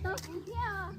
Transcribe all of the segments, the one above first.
Tau kuv thiab.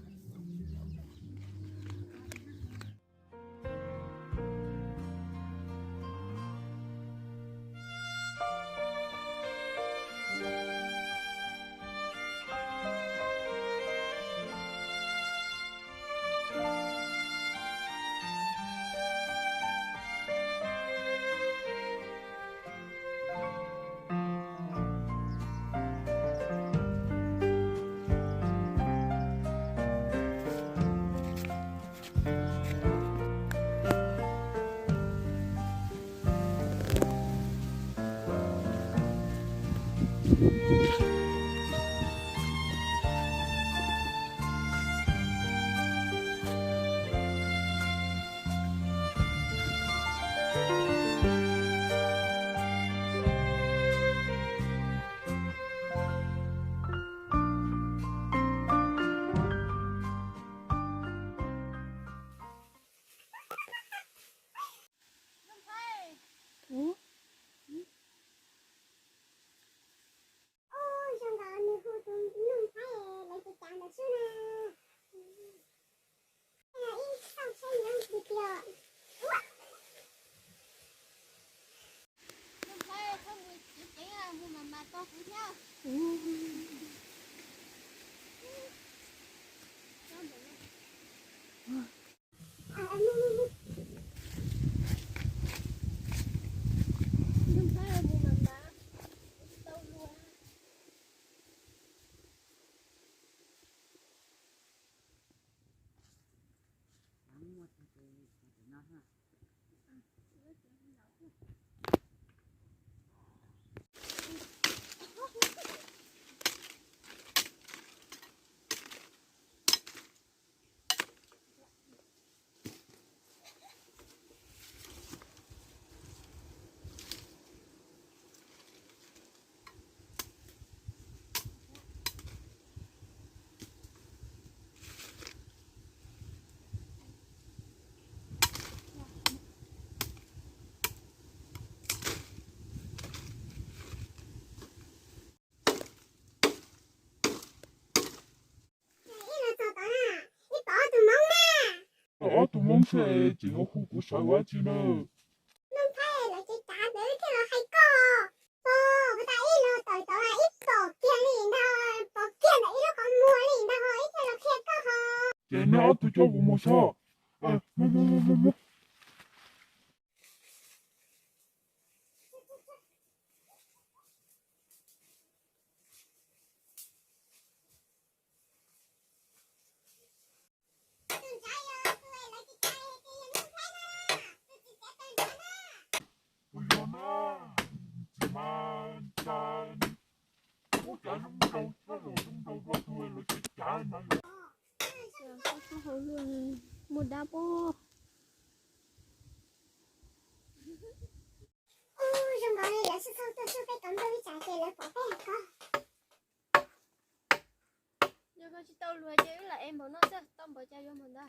Ub, zoo nkaus nws hu tus Nuj Nplhaib lawv cov cav ntawd xwb na. Ib xauj saib nws hu tiag tiag. Nuj Nplhaib, txhob mus ceev ceev, mus mas mas tau kuv thiab. Ib no txog tod na, ib pom ob tug Hmoob na. Ob tug Hmoob xwb es tseem yuav hu kuv sawv ua dab tsi na? Nuj Nplhaib, lawv cov cav ntawd thiaj los hais koj. Pog, puas tas ib los tawm tod ib pom kiag li ntag, pom kiag ntawm ib lub qhov muag li ntag ho ib thiaj los qhia koj ho. Ces neb ob tug coj kuv mus saib. Mus mus mus mus mus. Tus yog na, tsis mas cas ub cas zoo nraug tshaj los zoo nraug dua tus lawv cov cav na. Muaj dab pob. Ub, zoo nkaus li lawv xub txhau tuaj tsuj peb tau nplooj ib tsam ces lawv pom peb hais koj. Yog koj tsis tau luag ces wb lam ev npaum no xwb, tau npaum cas yuav npaum ntawd.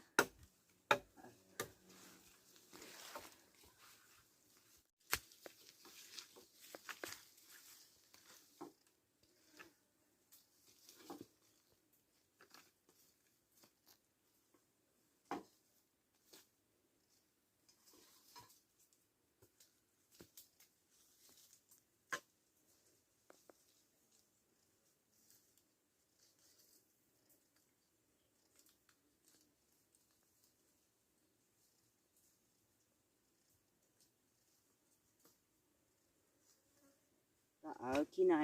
Tau, khib no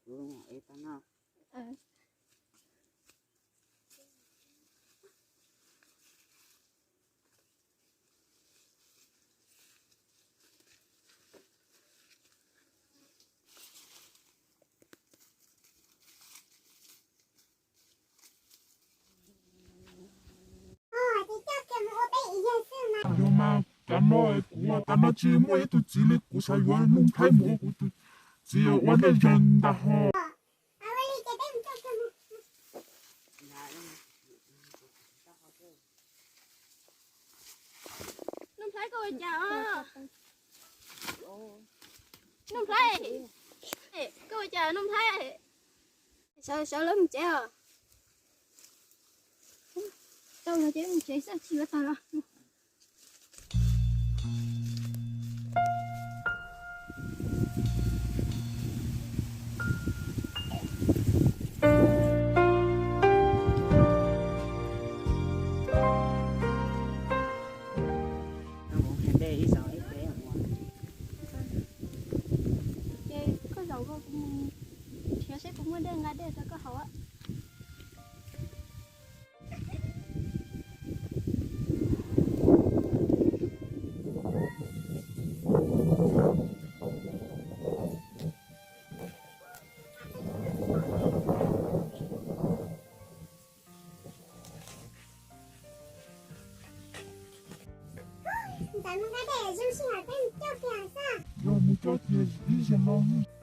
kuv ev tau no. Yog mas, cov no kuv ua tas no tsis muaj ib tug txiv li, kuv xav yuav Nuj Nplhaib mus ua kuv tus txiv ua dej zeeg ntag ho. Nuj Nplhaib, koj ua cas os? Nuj Nplhaib, koj ua cas Nuj Nplhaib? Sawv, sawv lawv mus tsev os. Tau los ces mus tsev xwb, tsis yuav tag los. Ces koj zaum ko, kuv mus nrhiav seb puas muaj dej nqa dej rau koj haus. Ntxawm, mus nqa dej zoo sij hawm peb mus coj kiag xwb. Yog mus coj kiag ib zaug no.